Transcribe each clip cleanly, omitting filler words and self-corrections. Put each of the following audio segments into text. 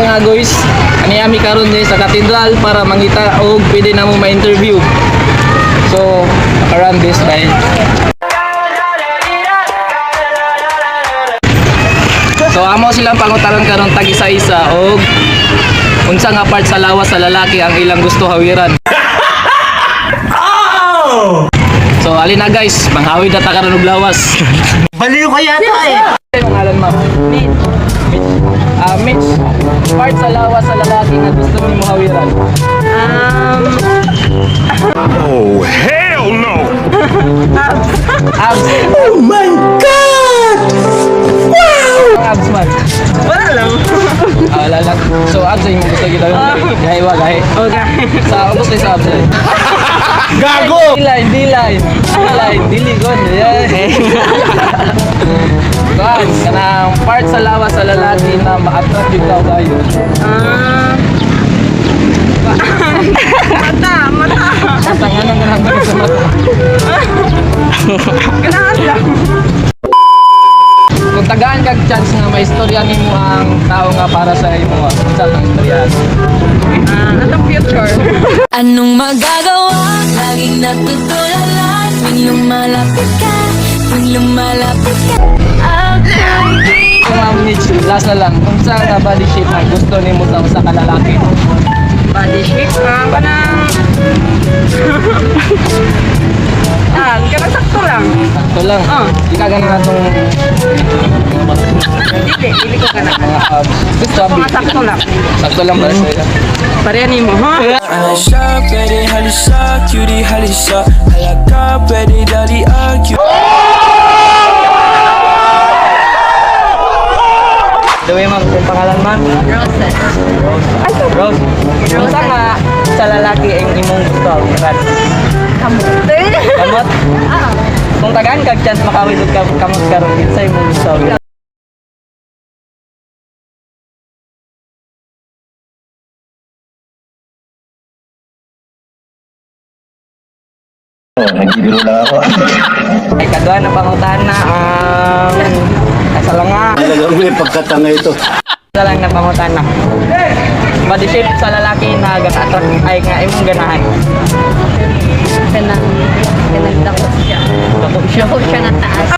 Mga guys, ani ami karon diri sa katedral para mangita og pwede namo ma-interview. So, naka-run this time. So, amo silang pangutanan karon tag isa-isa og unsa nga part sa lawas sa lalaki ang ilang gusto hawiran. So, alin na guys, manghawid na ta karon og lawas. Baliw ka yata eh! Ano yung ngalan, ma'am? Mitch. Mitch. Ah, Mitch. Part sa lawas sa lalaki nga gusto nimo hawiran. Oh, hell no! Abs. Oh my God! Wow! Abs man. Wala lang. Ah, wala lang. So abs ay imong gusto kita. Gahi wa gahi. Okay. Sa ubos ni sa abs ay. Gago! D-line, D-line. D-line, dili god. Yeah. Kuan, kanang part sa lawas sa lalaki na ma-attract yung tao kayo. Ah. Mata, mata. Basta nga nang ganang sa mata. Ganahan lang. Kung tagaan kag chance nga maistorya nimo ang tao nga para sa imo, unsa tong istoryahan? Ah, atong future. Anong magagawa? Laging natutulala tuwing lumalapit ka, tuwing lumalapit ka. Ako'y Kung Ma'am Mitch, last na lang, kung saan nga body shape na gusto nimo sa usa ka lalaki? Body shape. Ah, kanang... Ah, kanang sakto lang. Sakto lang. Ah. Di ka ganahan tong Dili, dili ko ganahan. mga abs. Gusto ko nga sakto lang. Sakto lang ba sa'yo? Pareha nimo, ha? Halisa, pwede halisa, cutie halisa. Halaka, pwede dali ah, cutie. The way, ma'am, yung pangalan, ma'am? Roses. Rose. Rose. Unsa nga sa lalaki ang imong gusto? Rat. Kamot. Kamot? Kung tagaan kag chance makawid og kamot karon, kinsa imong gusto? Nagbibiro lang ako. Ay, kaduha na pangutana ang asa lang nga. Talagang may pagkatanga ito. Isa lang na pangutana. Body shape sa lalaki na gaka-attract ay nga imong ganahan. Kanang, kanang dako siya. Dako siya. Dako siya nga taas.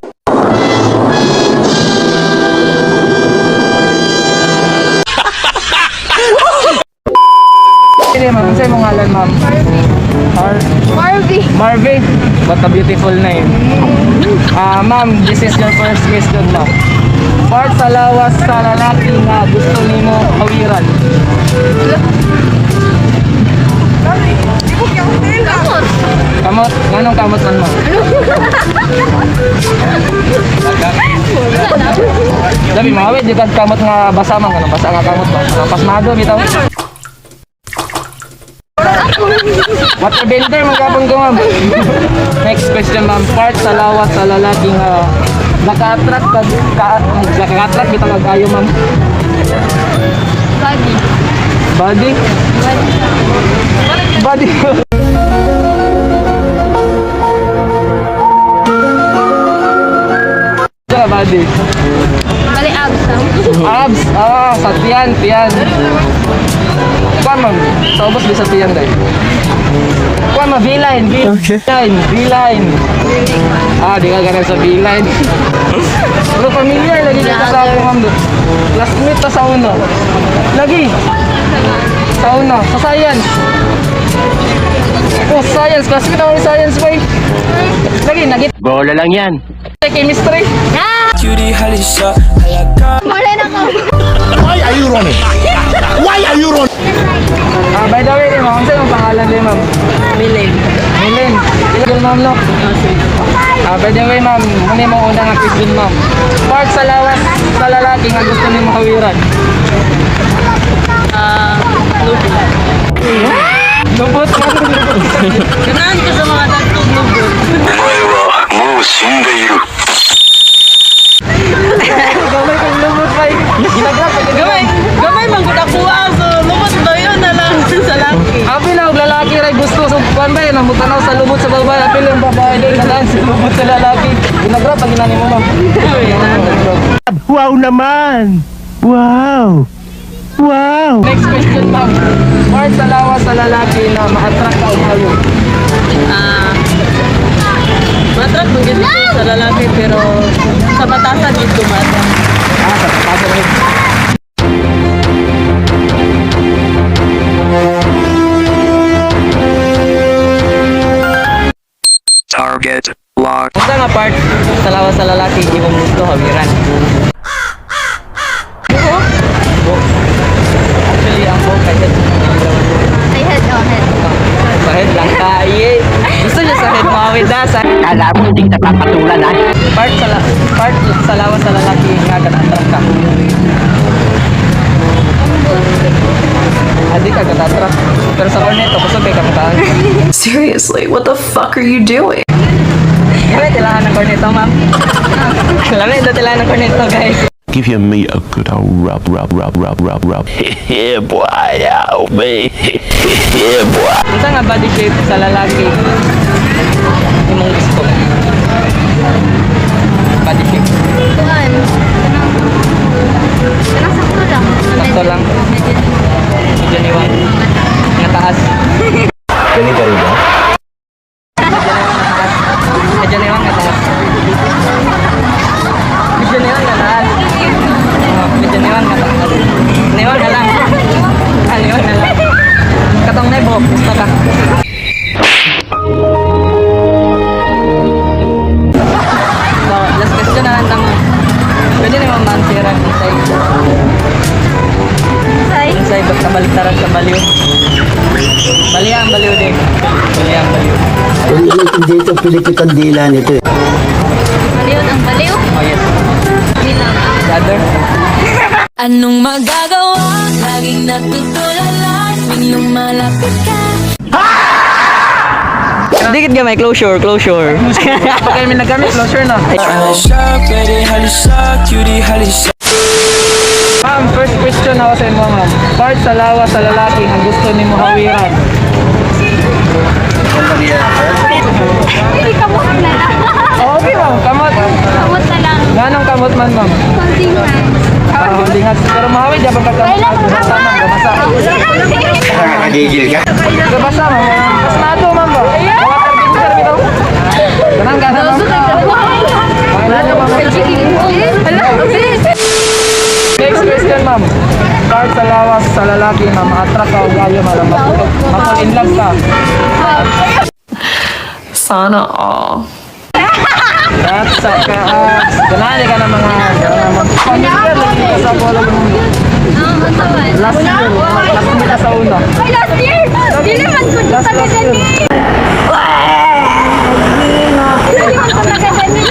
Sige, ma'am. Unsa imong ngalan, ma'am? Marvy. Marvy. Marvy. What a beautiful name. Ah, ma'am, this is your first question, ma'am. Part sa lawas sa lalaki nga gusto nimo hawiran. Kamot. Kamot, nganong kamot man, ma'am? Labi, mawid, di kag kamot nga basa man, kanang basa nga kamot ba? Kanang pasmado, bitaw. Water bender, magkapon ko, ma'am. Next question, ma'am. Part sa lawas sa lalaki nga naka-attract kag ka, naka-attract bitaw kag ayo, ma'am. Body. Body? Body. Sa body. Bali abs lang. Abs. Ah, sa tiyan, tiyan. Kuan ma'am, sa ubos di sa tiyan dai. Kuan ma'am, V-line, V-line, V-line. Ah, di ka ganun sa V-line. Pero familiar lagi kita sa ako ma'am. Classmate ta sa uno. Lagi. Sa uno, sa science. Oh, science. Classmate ako ni science boy. Lagi, nagit. Bola lang yan. Chemistry. Cutie halisa, halaka. Wala na ka. Why are you running? Why are you running? Ah, by the way, ma'am, ano ang pangalan niyo, ma'am? Milen. Milen. Ilan ma'am, no? Ah, by the way, ma'am, muna mo una nga question, ma'am. Part sa lawas sa lalaki nga gusto nimo hawiran. Ah, lubot. Lubot, ma'am. Ganahan ko sa mga dagkong lubot. もう死んでいる。 Gamay kang lubot, bay. Ginagrab pa Gamay, gamay man gud ako ah. So lubot ba yun na lang sa laki. Apil na og lalaki ray gusto sa kuan bay namutanaw sa lubot sa babae. Apil ang babae day ganahan sa lubot sa lalaki. Ginagrab pa ginani mo, ma'am. Wow naman! Wow! Wow! Next question, ma'am. Part sa lawas sa lalaki na ma-attract ka o hayo. Ah, matrak mo gid ko sa lalaki pero sa batasan dito matrak. Ah, sa pasa na. Target locked. Unsa nga part sa lawas sa lalaki imong gusto hawiran? Buhok. Buhok. Actually, ang buhok kay head. Ay, head, oh, head. Sa head lang tayo. Gusto niya sa head mawid na sa Kala mo hindi kita papatulan ha? part sa lawas sa lalaki nga gana-attract ka. Adi ka gana-attract. Pero sa cornetto kusog kay kamutaan. Seriously, what the fuck are you doing? Lami tilahan ng cornetto, ma'am. Lami ito tilahan ng cornetto, guys. Give your meat a good old rub, rub, rub, rub, rub, rub. Yeah, boy, oh, me. Yeah, boy. Unsa nga body shape sa lalaki imong gusto? Body shape. Kuan. Kanang sakto lang. Sakto lang. Medyo Medyo niwang. Nga taas. Ganun ka rin ba? Medyo niwang nga taas. Medyo niwang nga taas. Oh, medyo niwang nga taas. Niwang na lang. Ah, niwang na lang. Katong na buhok, gusto ka. So, last question na lang tamo. Pwede na yung mansira kung sa'yo. Say. Unsay ba't kabaliktaran sa baliw? Baliya ang baliw din. Baliya ang baliw. Hindi ito pilikit ang dila nito eh. Baliw ang baliw. Oh yes. Bilang. The other. Anong magagawa? Laging natutulala tuwing lumalapit ka. Dikit gamay, closure, closure. Pagka may nagamit, closure na. Halisa, pwede halisa, cutie halisa. Ma'am, first question ako sa imo, ma'am. Part sa lawas sa lalaki ang gusto nimo hawiran. Hindi kamot na lang. Oh, okay, ma'am, kamot. Kamot na lang. Ganong kamot man, ma'am? Konting hands. Ah, holding hands. Pero mahawid, dapat pagka Wala akong Gabasa, ma'am, gabasa. Nakakagigil ka. Gabasa, ma'am. Pasmado, ma'am ba? Water bit, bitaw. Ganang, ganang, ma'am. Wala na, ma'am. Next question, ma'am. Part sa lawas sa lalaki na ma-attract ka o gayo, ma'am. Ma-fall in love ka. Sana all. That's sa ka. Ganali ka ng mga familiar lagi ka sa bola yung last year. Last year sa una. Ay, last year! Dili man ko Last sa last year. Dili man ko nakadani.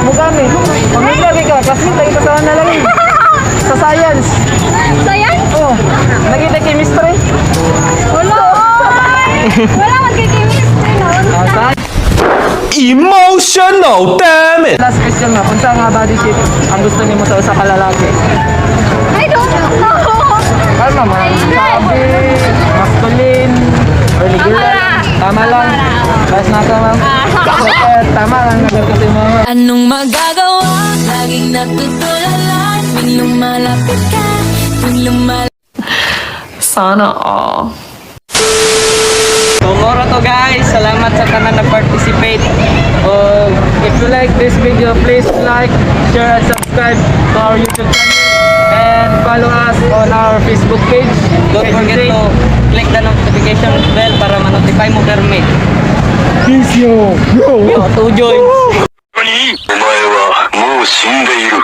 Mugami. Familiar ka. Classmate lagi ka sa una lagi. Sa science. Sayan? Oh. Nakita chemistry. Wala! Wala man kay chemistry no. Ah, science. Emotional, damn it! Last question nga, unsa nga body shape ang gusto nimo sa usa ka lalaki? I don't know. Kalma, ma'am. Sabi, masculine, or regular. Tama lang. Bas na ka, ma'am. Okay, tama lang. Nagal kasi mo. Anong magagawa? Laging natutulala tuwing lumalapit ka. Tuwing lumalapit Sana all. So, moro to guys. Salamat sa tanan na participate. If you like this video, please like, share, and subscribe to our YouTube channel. And follow us on our Facebook page. Don't forget to click the notification bell para ma-notify mo permi. Peace, yo! Yo! Yo, to join. お前はもう死んでいる。